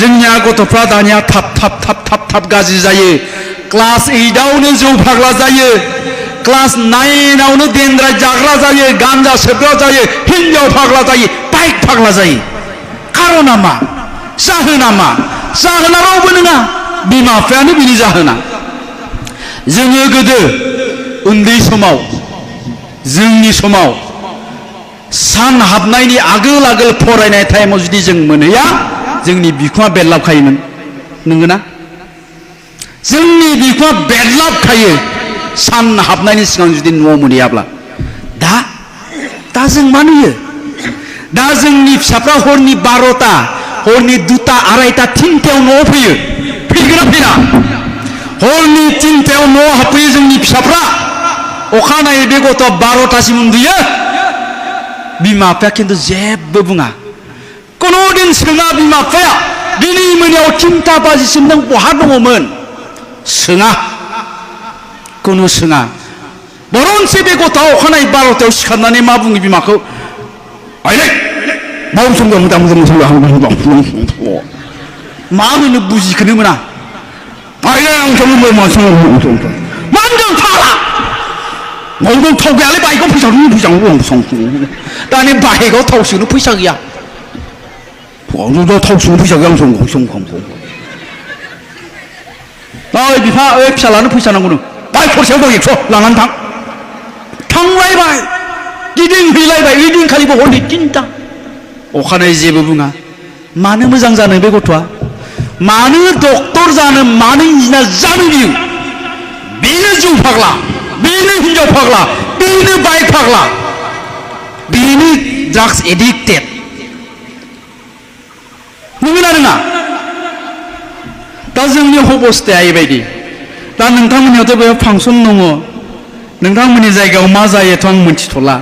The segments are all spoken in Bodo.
जोंनिया गथ'फ्रा दानिया थाब गाज्रि जायो। क्लास 8आवनो जौ फाग्ला जायो, क्लास 9आवनो देनद्राय जाग्रा जायो, गान्जा सोबग्रा जायो, हिन्जाव फाग्ला जायो, बाइक फाग्ला जायो। खारना मा? जाहोना मा? जाहोना रावबो नङा, बिमा बिफायानो बिनि जाहोना। जोङो गोदो उन्दै समाव, जोंनि समाव सान हाबनायनि आगोल आगोल फरायनाय टाइमाव जुदि जों मोनहैया, जोंनि बिखुङा बेरलाबखायोमोन। नंगौना? जोंनि बिखुङा बेरलाबखायो सान हाबनायनि सिगां जुदि न'आव मोनहैयाब्ला। दा जों मा नुयो? दा जोंनि फिसाफ्रा हरनि 12टा, हरनि 2टा, 2:30, 3टायाव न'आव फैयो। फैगोना फैया? हरनि 3टायाव न'आव हाबफैयो जोंनि फिसाफ्रा। अखानायै बे गथ'आ 12टासिम उन्दुयो। बिमा बिफाया खिन्थु जेबो बुङा। कुनुदिन सोङा बिमा बिफाया, दिनै मोनायाव 3टा बाजिसिम नों बहा दङमोन? सोङा, कुनु सोङा। बरनसे बे गथ'आ अखानायै 12टायाव सिखारनानै मा बुङो बिमाखौ? आइलै मा होनो बुजिखोनो मोना। मा होनदों फाग्ला? न'आव थाव गैयालै, बाइकआव फैसा दानि बाइकआव थाव सोनो फैसा गैया। थाव सोनो फैसा गैया। ओइ बिफा, ओइ फिसालानो फैसा नांगौनो, बाइक खरसायाव दं 100, लानानै थांलायबाय, गिदिंहैलायबाय। ओइदिनखालिबो हरनि 3टा। अखानायै जेबो बुङा। मानो मोजां जानो बे गथ'आ? मानो डक्टर जानो, मानो इन्जिनियार जानो बियो? बेनो जौ फाग्ला, बेनो हिन्जाव फाग्ला, बेनो बाइक फाग्ला, बेनो ड्राग्स एडिक्टेड। नंगौना नङा? दा जोंनि अबस्थाया एबायदि। दा नोंथांमोननियावथ' बेयाव फांसन दङ, नोंथांमोननि जायगायाव मा जायोथ' आं मिथिथ'ला।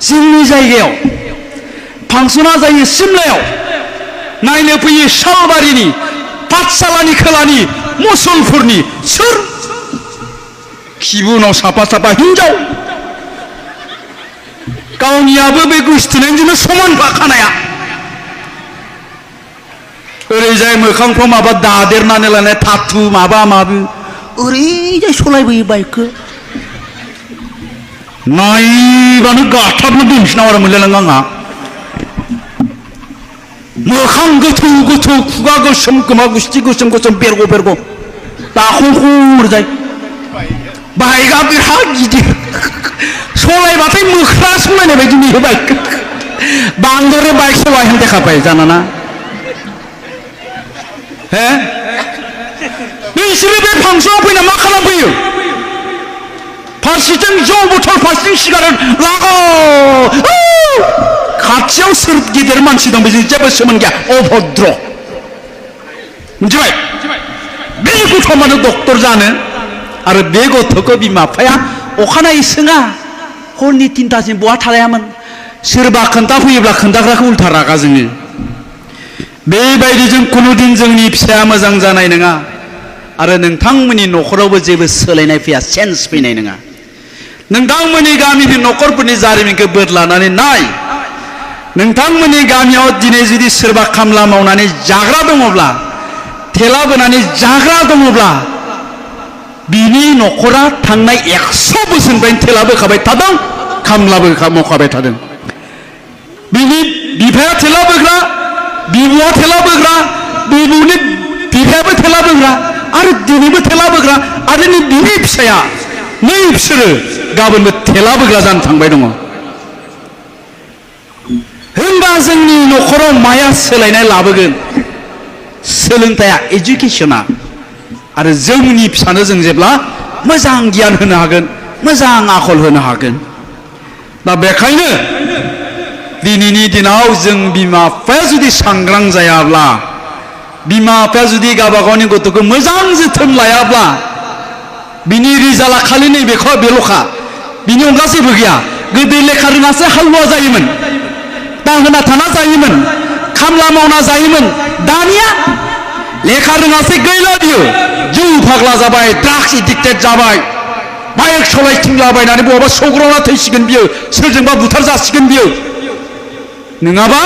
जोंनि जायगायाव फांसना जायो सिमलायाव। नायनो फैयो सालबारिनि, पाठसालानि खोलानि, मुसलपुरनि। सोर? खिबुनाव साफा हिन्जाव। गावनियाबो बे गोसथोनायजोंनो समान खानाया। ओरैजाय मोखांफ्राव माबा दादेरनानै लानाय थाथु माबा माबि, ओरैजाय सलायबोयो बाइकखौ। नायबानो गाथाबनो दोनफिना आरो मोनलायलाङो आंहा। मोखां गोथौ गोथौ, खुगा गोसोम, खोमा गुस्थि गोसोम गोसोम, बेरग' दाखंखर जाय। बाइकआ बिराद गिदिर, सलायबाथाय मोख्रा सलायनाय बायदि नुयो बाइक। बांद्राय बाइक सलायहां देखाबाय जानाना। नोंसोरो बे फांसनाव फैना मा खालामफैयो? फारसेथिं जौ बथल, फारसेथिं सिगारेट लागाव। खाथियाव सोर गिदिर मानसि दं बेजों जेबो सोमोन्दो गैया, अभद्र। मिथिबाय? बे गथ' मानो डक्टर जानो? आरो बे गथ'खौ बिमा बिफाया अखानायै सोङा, हरनि 3टासिम बहा थालायामोन? सोरबा खोन्थाफैयोब्ला खोन्थाग्राखौ उल्था रागा जोङो। बेबायदिजों कुनुदिन जोंनि फिसाया मोजां जानाय नङा। आरो नोंथांमोननि न'खरावबो जेबो सोलायनाय फैया, चेन्ज फैनाय नङा। नोंथांमोननि गामिनि न'खरफोरनि जारिमिनखौ बोदलानानै नाय। नोंथांमोननि गामियाव दिनै जुदि सोरबा खामला मावनानै जाग्रा दङब्ला, थेला बोनानै जाग्रा दङब्ला, बिनि न'खरा थांनाय 100 बोसोरनिफ्रायनो थेला बोखाबाय थादों, खामलाबो मावखाबाय थादों। बिनि बिफाया थेला बोग्रा, बिबुआ थेला बोग्रा, बिबुनि बिफायाबो थेला बोग्रा, आरो दिनैबो थेला बोग्रा, आरो बिनि फिसाया नै बिसोरो गाबोनबो थेला बोग्रा जानो थांबाय दङ। होनबा जोंनि न'खराव माया सोलायनाय लाबोगोन? सोलोंथाइया, एजुकेसना। आरो जोंनि फिसानो जों जेब्ला मोजां गियान होनो हागोन, मोजां आखल होनो हागोन। दा बेखायनो दिनैनि दिनाव जों बिमा बिफाया जुदि सांग्रां जायाब्ला, बिमा बिफाया जुदि गावबा गावनि गथ'खौ मोजां जोथोन लायाब्ला, बिनि रिजाल्टआ खालि नैबेखौ बेल'खा, बिनि अनगा जेबो गैया। गोदो लेखा रोङासो हालुवा जायोमोन, दाहोना थाना जायोमोन, खामला मावना जायोमोन। दानिया लेखा रोङासै गैला बियो, जौ फाग्ला जाबाय, ड्राग्स एडिक्टेड जाबाय, बाइक सलायथिंलाबायनानै बहाबा सौग्रावना थैसिगोन बियो, सोरजोंबा बुथार जासिगोन बियो, नङाबा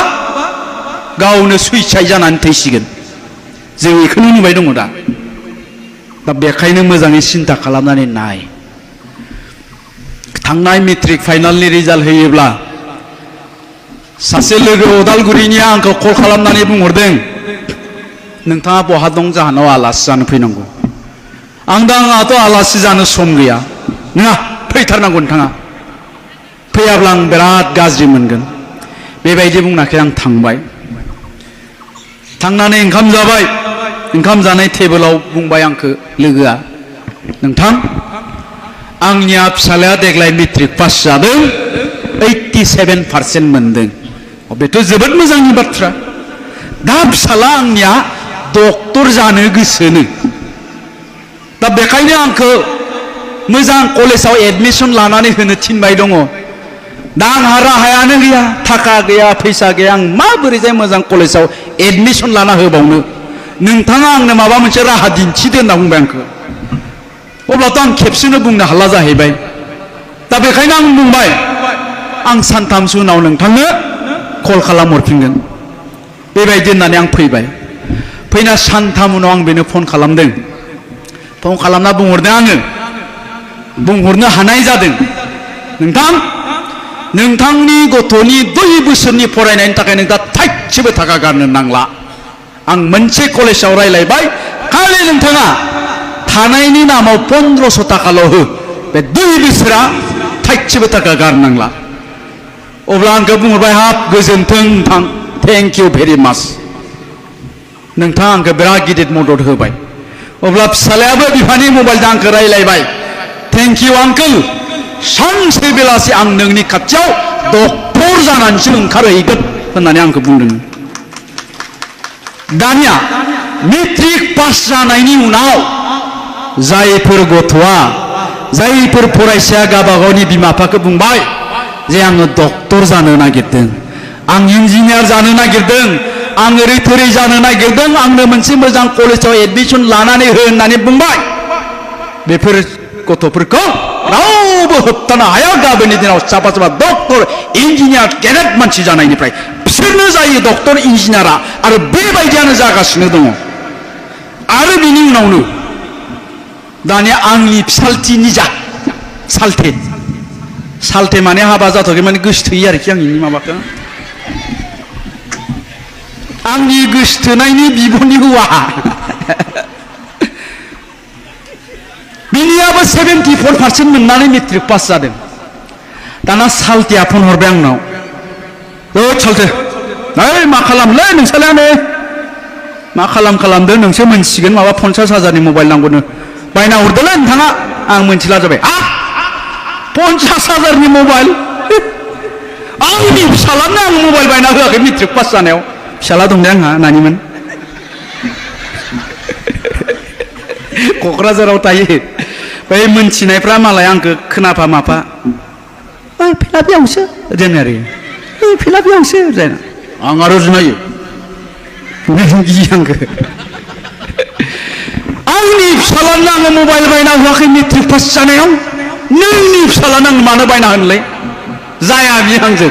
गावनो सुइसाइड जानानै थैसिगोन। जों बेखौनो नुबाय दङ दा बेखायनो मोजाङै सिन्था खालामनानै नाय थांनाय मेट्रिक फाइनालनि रिजाल्ट होयोब्ला सासे लोगो अदालगुरिनिया आंखौ कल खालामनानै बुंहरदों नोंथाङा बहा दं जाहानाव आलासि जानो फैनांगौ आंहाथ' आलासि जानो सम गैया नङा फैथारनांगौ नोंथाङा फैयाब्ला आं बिराद गाज्रि मोनगोन बेबायदि बुंनाखै आं थांबाय थांनानै ओंखाम जाबाय ओंखाम जानाय टेबोलाव बुंबाय आंखौ लोगोआ नोंथां आंनिया फिसालाया देग्लाय मेट्रिक पास जादों 87% मोनदों बेथ' जोबोद मोजांनि बाथ्रा दा फिसाला आंनिया डक्टर जानो गोसोनो दा बेखायनो आंखौ मोजां कलेजाव एडमिसन लानानै होनो थिनबाय दङ दा आंहा राहायानो गैया थाखा गैया फैसा गैया आं माबोरैजाय मोजां कलेजाव एडमिसन लाना होबावनो नोंथाङा आंनो माबा मोनसे राहा दिन्थिदो होनना बुंबाय आंखौ अब्लाथ' आं खेबसेनो बुंनो हाला जाहैबाय दा बेखायनो आं बुंबाय आं सानथामसो उनाव नोंथांनो कल खालामहरफिनगोन बेबायदि होननानै आं फैबाय फैना सानथाम उनाव आं बेनो फन खालामदों फन खालामना बुंहरदों आङो बुंहरनो हानाय जादों नोंथां नोंथांनि गथ'नि 2 बोसोरनि फरायनायनि थाखाय नों दा थाइसेबो थाखा गारनो नांला आं मोनसे कलेजाव रायलायबाय खालि नोंथाङा थानायनि नामाव 1500 थाखाल' हो बे 2 बोसोरा थाइसेबो थाखा गारनांला अब्ला आंखौ बुंहरबाय हाब गोजोन्थों नोंथां थेंक इउ भेरि माच नोंथाङा आंखौ बिराद गिदिर मदद होबाय अब्ला फिसालायाबो बिफानि मबाइलजों आंखौ रायलायबाय थेंक इउ आंकोल सानसे बेलासि आं नोंनि खाथियाव डक्टर जानानैसो ओंखारहैगोन होननानै आंखौ बुंदों दानिया मेट्रिक पास जानायनि उनाव जायफोर गथ'आ जायफोर फरायसाया गावबा गावनि बिमा बिफाखौ बुंबाय जे आङो डक्टर जानो नागिरदों आं इन्जिनियार जानो नागिरदों आं ओरै थोरै जानो नागिरदों आंनो मोनसे मोजां कलेजाव एडमिसन लानानै हो होननानै बुंबाय बेफोर गथ'फोरखौ रावबो होबथानो हाया गाबोननि दिनाव साफा साफा डक्टर इन्जिनियार गेदेर मानसि जानायनिफ्राय बिसोरनो जायो डक्टर इन्जिनियारा आरो बेबायदियानो जागासिनो दङ आरो बिनि उनावनो दानिया आंनि फिसालथि निजा सालथे माने हाबा जाथ'आखै माने गोसोथोयो आरोखि आंनि माबाखौ आंनि गोसोथोनायनि बिब'नि हौवा बिनियाबो 74% मोननानै मेट्रिक पास जादों दाना सालथेया फन हरबाय आंनाव सालथे ओइ मा खालामलै नोंसालायानो मा खालामदो नोंसो मोनसिगोन माबा 50,000नि मबाइल नांगौनो बायना हरदोलै नोंथाङा आं मोनथिला जाबाय 50,000नि मबाइल आंनि फिसालानो आं मबाइल बायना होआखै मेट्रिक पास जानायाव फिसाला दं दे आंहा नानिमोन क'क्राझाराव थायो बै मोनथिनायफ्रा मालाय आंखौ खोनाफा माफा ओइ फिला बेयावसो जों आरो ओइ फिला बेयावसो जायना आं आरो जुनायो गियो आंखौ आंनि फिसालानो आङो मबाइल बायना होआखै मेट्रिक पास जानायाव नोंनि फिसालानो आं मानो बायना होनोलै जाया बियो आंजों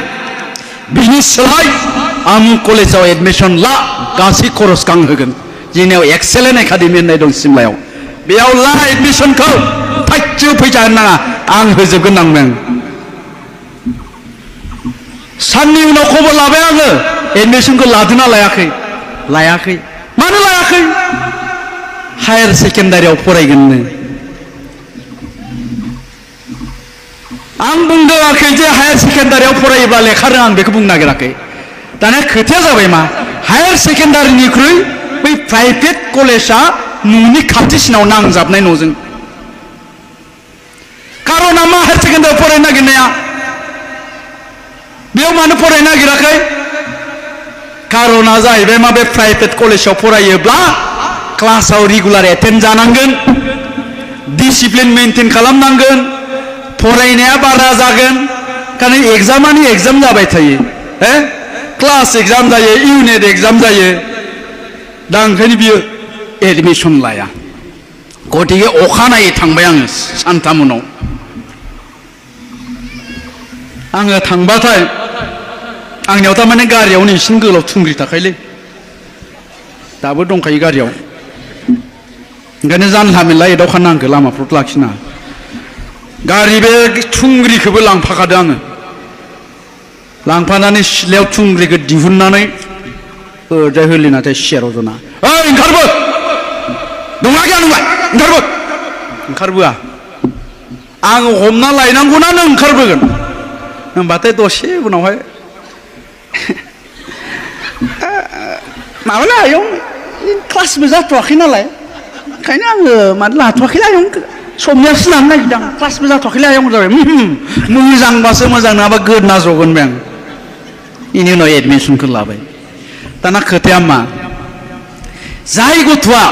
बिनि सोलाय आमुक कलेजाव एडमिसन ला गासै खरसखौ आं होगोन जोंनियाव एक्सेलेन्ट एकाडेमि होननाय दं सिमलायाव बेयाव ला एडमिसनखौ थाइसेबो फैसा होनाङा आं होजोबगोन नांदों साननि उनाव खबर लाबाय आङो एडमिसनखौ लादोंना लायाखै मानो लायाखै हायार सेकेन्डारियाव फरायगोननो आं बुंदोंआखै जे हायार सेकेन्डारियाव फरायोब्ला लेखा रोङा आं बेखौ बुंनो नागिराखै दानिया खोथाया जाबाय मा हायार सेकेन्डारिनिख्रुइ बै प्राइभेट कलेजा न'नि खाथिसिनाव नांजाबनाय न'जों कारना मा हायार सेकेन्डारियाव फरायनो नागिरनाया बेयाव मानो फरायनो नागिराखै कारना जाहैबाय मा बे प्राइभेट कलेजाव फरायोब्ला क्लासाव रेगुलार एटेन्ड जानांगोन डिसिप्लिन मेनटेन खालामनांगोन फरायनाया बारा जागोन कारण एग्जामानि एग्जाम जाबाय थायो क्लास एग्जाम जायो इउनिट एग्जाम जायो दा ओंखायनो बियो एडमिसन लाया गतिके अखानायै थांबाय आङो सानथाम उनाव आङो थांबाथाय आंनियाव थारमाने गारियावनो इसिं गोलाव थुंग्रि थाखायलै दाबो दंखायो गारियाव ओंखायनो जानला मेनला एदावखा नांगौ लामाफ्राव लाखिना गारि बे थुंग्रिखौबो लांफाखादो आङो लांफानानै सिथ्लायाव थुंग्रिखौ दिहुननानै ओरैजाय होलिनाथाय सियाराव जना ओइ ओंखारबो दंना गैया नोंलाय ओंखारबो ओंखारबोआ आङो हमना लायनांगौना नों ओंखारबोगोन होनबाथाय दसे उनावहाय माबाला आयं क्लासबो जाथ'वाखै नालाय ओंखायनो आङो मानो लाथ'वाखैलै आयं समनियासो लानो नागिरदों क्लासबो जाथ'वाखैलै आयं जाबाय मोजांबासो मोजां नङाबा गोदना जगोन बे आं बेनि उनाव एडमिसनखौ लाबाय दाना खोथाया मा जाय गथ'आ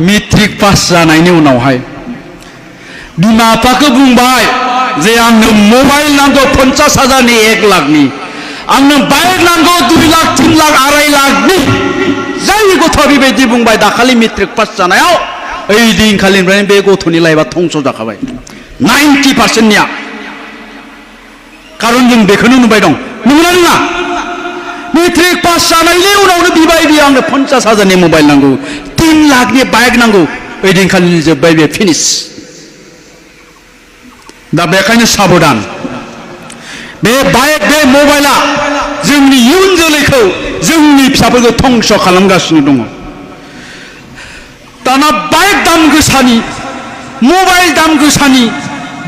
मेट्रिक पास जानायनि उनावहाय बिमा बिफाखौ बुंबाय जे आंनो मबाइल नांगौ 50,000नि 1 लाखनि आंनो बाइक नांगौ 2 लाख 3 लाख 2.5 लाखनि जाय गथ'आ बेबायदि बुंबाय दाखालि मेट्रिक पास जानायाव ओइ दिनखालिनिफ्रायनो बे गथ'नि लाइफआ धंस जाखाबाय 90%निया खारन जों बेखौनो नुबाय दं नंगौना नङा मेट्रिक पास जानायनि उनावनो बिबाय बियो आंनो 50,000नि मबाइल नांगौ 3 लाखनि बाइक नांगौ ओइ दिनखालिनि जोब्बाय बे फिनिश दा बेखायनो साबधान बे बाइक बे मबाइला जोंनि इयुन जोलैखौ जोंनि फिसाफोरखौ धंस खालामगासिनो दङ दाना बाइक दाम गोसानि मबाइल दाम गोसानि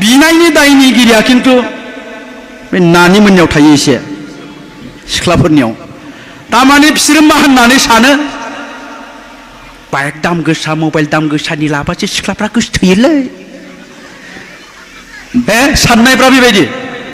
बिनायनि दायनिगिरिया खिन्थु बे नानि मोननियाव थायो एसे सिख्लाफोरनियाव तारमाने बिसोरो मा होननानै सानो बाइक दाम गोसा मबाइल दाम गोसानि लाबासो सिख्लाफ्रा गोसो थोयोलै साननायफ्रा बेबायदि